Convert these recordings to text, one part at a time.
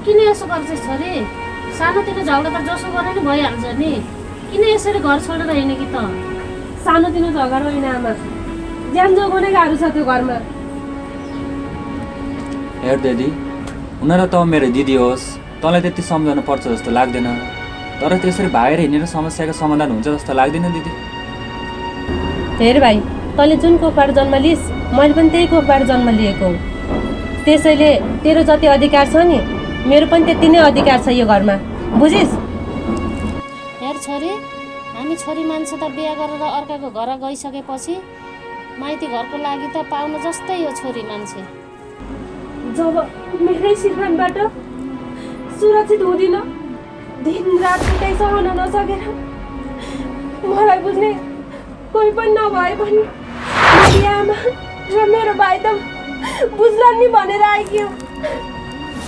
किन यसो गर्छ छोरी? सानोतिनो झगडा त जसो गरे नि भइहाल्छ नि। किन यसरी घर छोडेर हिँड्ने कि त? सानोतिनो झगडा होइन आमा, ज्यान जोगाउनै गाह्रो छ त्यो घरमा। हेर दिदी, हुन र त मेरो दिदी होस्, तँलाई त्यति सम्झाउनु पर्छ जस्तो लाग्दैन। तर त्यसरी भागेर हिँडेर समस्याको समाधान हुन्छ जस्तो लाग्दैन दिदी। हेर भाइ, तैँले जुन कोखबाट जन्म लिइस् मैले पनि त्यही कोखबाट जन्म लिएको हो। त्यसैले तेरो जति अधिकार छ नि मेरो पनि त्यति नै अधिकार छ यो घरमा, बुझिस्? हेर छोरी, हामी छोरी मान्छे त बिहा गरेर अर्काको घर गइसकेपछि माइती घरको लागि त पाउन जस्तै हो छोरी मान्छे। जब मेरै श्रीमानबाट सुरक्षित हुँदिन, दिन रात उतै सहन नसकेर मलाई बुझ्ने कोही पनि नभए पनि मेरी आमा र मेरो भाइ त बुझ्ला नि भनेर आइक्यो।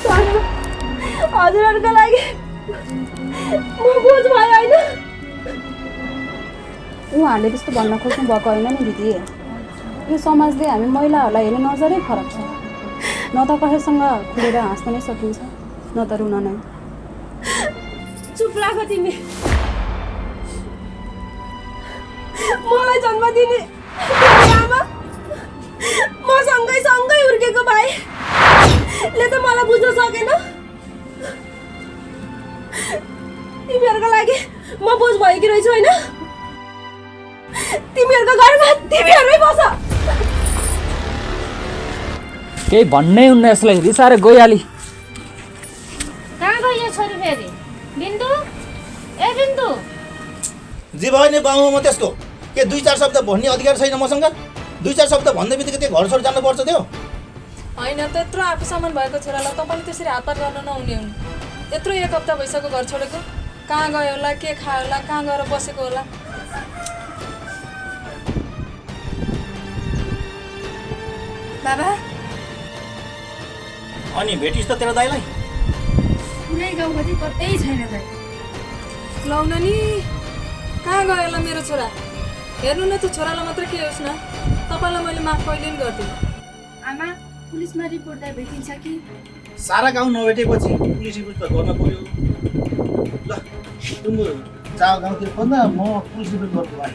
तर हजुरहरूको लागि म बोझ भयो होइन। उहाँहरूले त्यस्तो भन्न खोज्नु भएको होइन नि दिदी। यो समाजले हामी महिलाहरूलाई हेर्ने नजरै फरक छ। न त कसैसँग खुलेर हाँस्न नै सकिन्छ, न त रुन नै। चुप राख तिमी। मलाई जन्म दिने आमा, मसँगै हुर्केको भाइले त मलाई बुझ्न सकेन। तिमीहरूको लागि म बोझ भएकी रहेछु होइन? तिमीहरूको घरमा तिमीहरूमै बस। केही भन्नै हुन्न यसलाई, रिसाएर गइहाली। कहाँ गयो छोरी फेरि? बिन्दु, ए बिन्दु। जे भयो नि बाबु, म त्यसको के 2-4 शब्द भन्ने अधिकार छैन मसँग? 2-4 शब्द भन्दै बित्तिकै त्यो घर छोड जानुपर्छ त्यो? होइन, त्यत्रो आफू सामान भएको छोरालाई तपाईँले त्यसरी हातपात गर्न नहुने हुन्। यत्रो 1 हप्ता भइसक्यो घर छोडेको। कहाँ गयो होला, के खायो होला, कहाँ गएर बसेको होला? बाबा, अनि भेटिस् त तेरो दाइलाई? कुनै गाउँघरि कतै छैन दाइ। लाउन नि, कहाँ गयो होला मेरो छोरा? हेर्नु न, त्यो छोरालाई मात्र के होस् न, तपाईँलाई मैले माफ कहिले पनि गर्दिनँ। आमा, पुलिसमा रिपोर्ट दिए भेटिन्छ कि? सारा गाउँ नभेटेपछि पुलिस रिपोर्ट त गर्न पर्यो। ल तिम्रो चाव गाउँतिर खोज्दा म पुलिस रिपोर्ट गर्छु भाइ।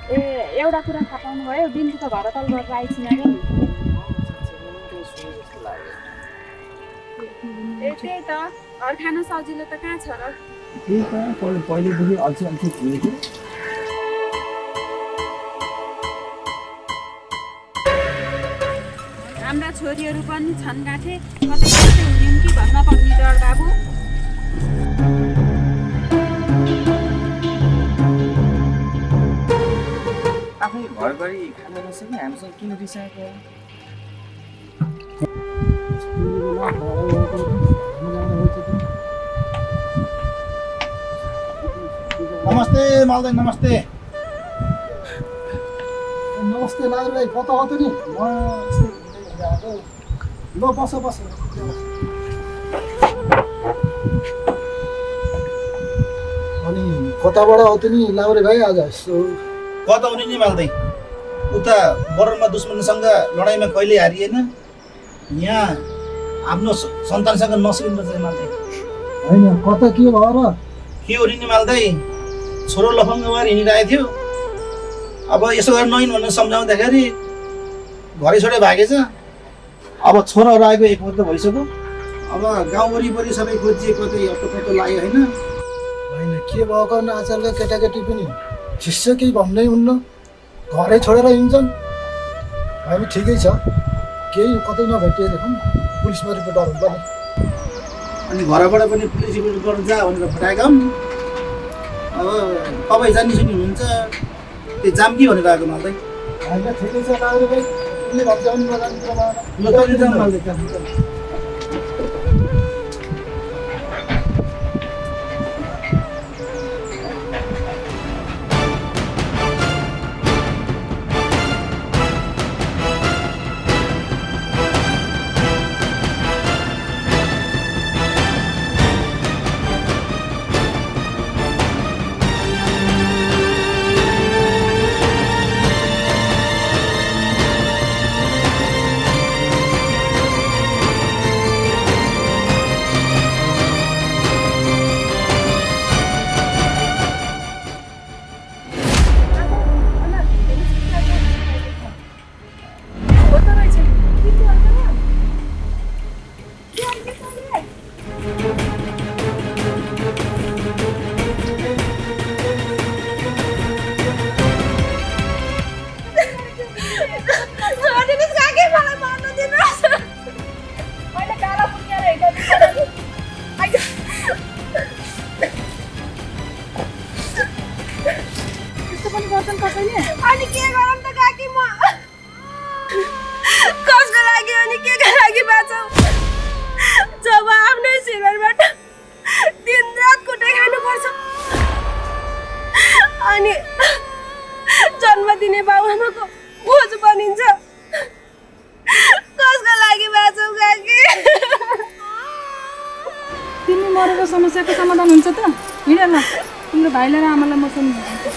ए, एउटा कुरा थाहा पाउनु भयो, बिन्दु त घर तल गरेर आइछिन अरे नि। ए त्यही त, घर खान सजिलो त कहाँ छ र? त्यही त पहिलेदेखि अल्छी थिएँ। हाम्रा छोरीहरू पनि छन् गाँठे, कतै कतै हुने कि भन्न पर्ने डर बाबु। आफै घर गरी खाना नसके हामीसँग किन रिसाएको? नमस्ते मालदाई, नमस्ते। नमस्ते नागर भाइ, कता हो त नि? म यस्तै ल बस बस। अनि कताबाट हो त नि लाउरे भाइ आज? यसो कता हुने नि मालदाई, उता बरमा दुश्मनसँग लडाइँमा कहिले हारिएन, यहाँ आफ्नो सन्तानसँग नसकिन्छ मालदाई। होइन, कता के भयो र? के हो नि मालदाई, छोरो लफङ्ग भएर हिँडिरहेको थियो। अब यसो गरेर नहिन् भनेर सम्झाउँदाखेरि घरै छोडे भागेछ। अब छोराहरू आएको 1 वर्ष भइसक्यो। अब गाउँ वरिपरि सबै खोजिए, कतै अटो लाग्यो होइन। होइन, के भएको न आजकलका केटाकेटी पनि शिष्य केही भन्नै हुन्न, घरै छोडेर हिँड्छन्। हामी ठिकै छ, केही कतै नभेटिएदेखि पुलिसमा रिपोर्ट गर्नु पर्ने। अनि घरबाट पनि पुलिस रिपोर्ट गर्नु जा भनेर पठाएका हुन्। अब तपाईँ जानी सुनि हुनुहुन्छ, त्यो जाम के भनेर आएको मालदाई? होइन, ठिकै छ नागर भाइ, उसले भन्छ भने नजानु प्रमाण। ल तैँले जाम मालदाई। समस्याको समाधान हुन्छ त हिँड ल तिम्रो भाइलाई र आमालाई म सम्झाउँछु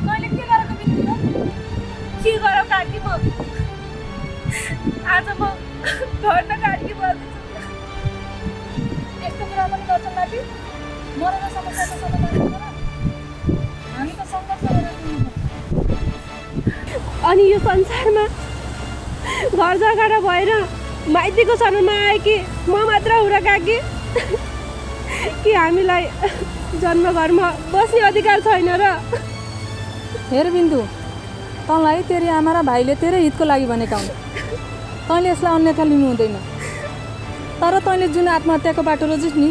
तैँले के गरेको बित्नु के गरौ काकी म आज म घर नकाटी बस्छु यस्तो कुरा पनि गर्छन् माथि मरेर समस्याको समाधान गर हामी त सङ्घर्ष गरेर हिँड्नुपर्छ। अनि यो संसारमा घर जग्गा भएर माइतीको शरणमा आए कि म मात्र हो र काकी कि हामीलाई जन्मघरमा बस्ने अधिकार छैन र हेर बिन्दु तँलाई तेरी आमा र भाइले तेरै हितको लागि भनेका हुन् तैँले यसलाई अन्यथा लिनु हुँदैन तर तैँले जुन आत्महत्याको बाटो रोजिस् नि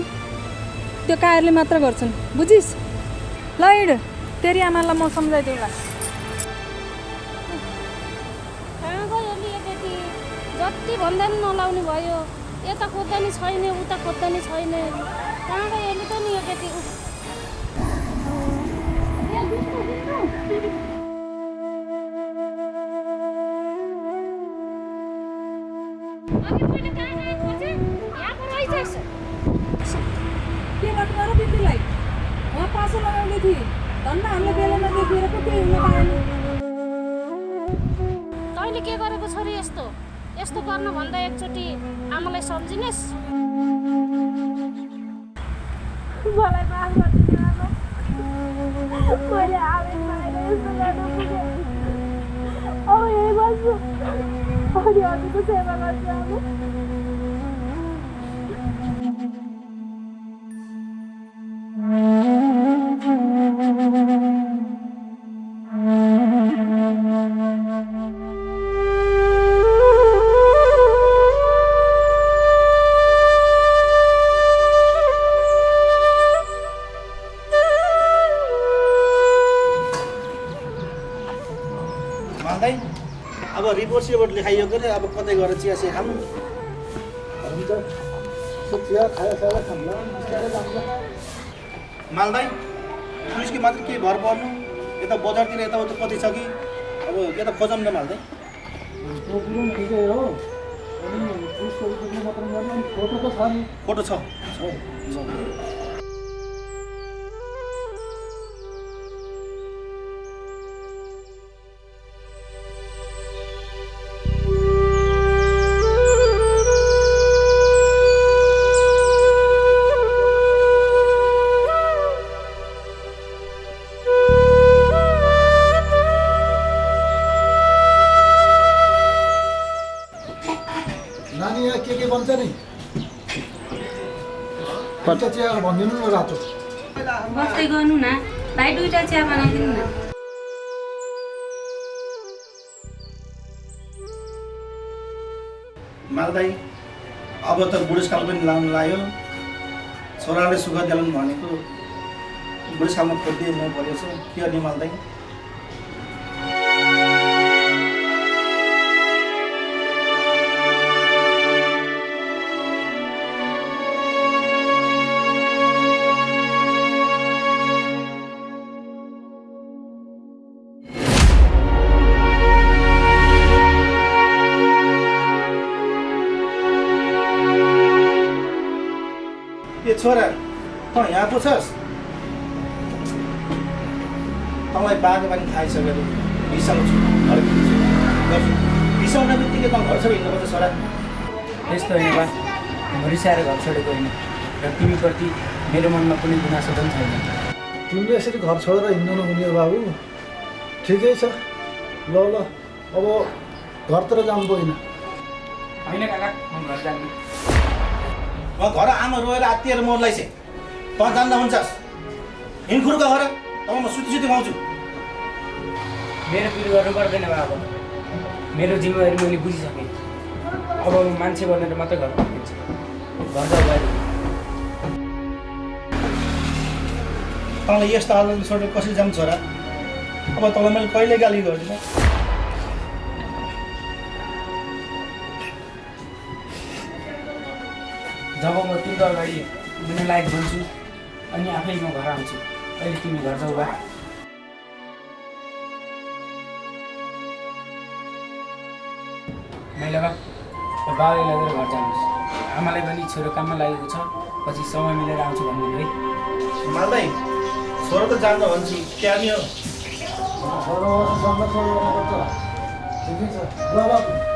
त्यो कायरले मात्र गर्छन् बुझिस् ल हिँड तेरी आमालाई म सम्झाइदेऊला कहाँ गयो लिएकेटी जति भन्दा पनि नलाउने भयो यता खोज्दा नि छैन उता खोज्दा नि छैन कहाँ गयो नि त नि यो केटी के गर्नु र बिन्दुलाई उहाँ पासो लगाउने थिए धन्न हामीले बेला नदेखेर पो केही हुन पाएन तैँले के गरेको छोरी यस्तो यस्तो गर्न भन्दा एकचोटि आमालाई सम्झिनेस् मलाई माफ गरिदिनु आमा मैले आवेश भएर यस्तो गर्न पुगेँ अब यही बस्छु अनि हजुरको सेवा गर्छु आमा माल्दै अब रिपोर्ट लेखाइयो कि अब कतै गएर चिया सिया खानु हुन्छ यसो चिया खाएर खाउँला बिस्तारै जान्छ माल्दै पुलिसको मात्र के भर पर्नु यता बजारतिर यताउता कति छ कि अब यता खोजौँ न माल्दै त्यो कुरो पनि ठिकै हो अनि पुलिसको रिपोर्टले मात्र गर्नु अनि फोटो त छ नि फोटो छ नानी यहाँ के बन्छ नि दुईवटा चिया भनिदिनु न रातो बस्दै गर्नु न भाइ दुईटा चिया बनाइदिनु न माल्दै अब त बुढेसकाल पनि लाउनु लाग्यो छोराले सुख दिलाउनु भनेको बुढेसकालमा खोजिदिनु परेको छ के गर्ने माल्दै छोरा त यहाँ पो छस् तँलाई बाटो पनि थाहै छ गरी बिसाउँछु घर गर्छु बिसाउने बित्तिकै त घर छोडेर हिँड्नुपर्छ छोरा त्यस्तो होइन बा म रिसाएर घर छोडेको होइन र तिमीप्रति मेरो मनमा कुनै गुनासो पनि छैन। तिमीले यसरी घर छोडेर हिँड्नु नहुने हो बाबु। ठिकै छ, ल ल अब घरतिर जानु होइन। होइन काका म घर जान्छु। म घर आमा रोएर आत्तिएर मर्लाई चाहिँ त जान्दा हुन्छस् हिँडखुर्का घर तब म सुती सुती खुवाउँछु। मेरो पिर गर्नु पर्दैन बाबा, मेरो जिम्मेवारी मैले बुझिसकेँ। अब म मान्छे बनेर मात्रै घर फर्किन्छु। घर जाऊ बाहिर। तँलाई यस्तो हालत छोडेर कसरी जाऊँ छोरा? अब तँलाई मैले कहिले गाली गर्दिनँ। जब म तिम्रो अगाडि दिन लायक बन्छु अनि आफै म घर आउँछु। अहिले तिमी घर जाऊ बा। मैले बा बाबालाई लगेर घर जानुहोस्। आमालाई पनि छोरो काममा लागेको छ, पछि समय मिलेर आउँछु भन्दिनु है। माल्दै छोरो त जान्छ भन्छु क्या नि हो ठिकै छ ल बाबु।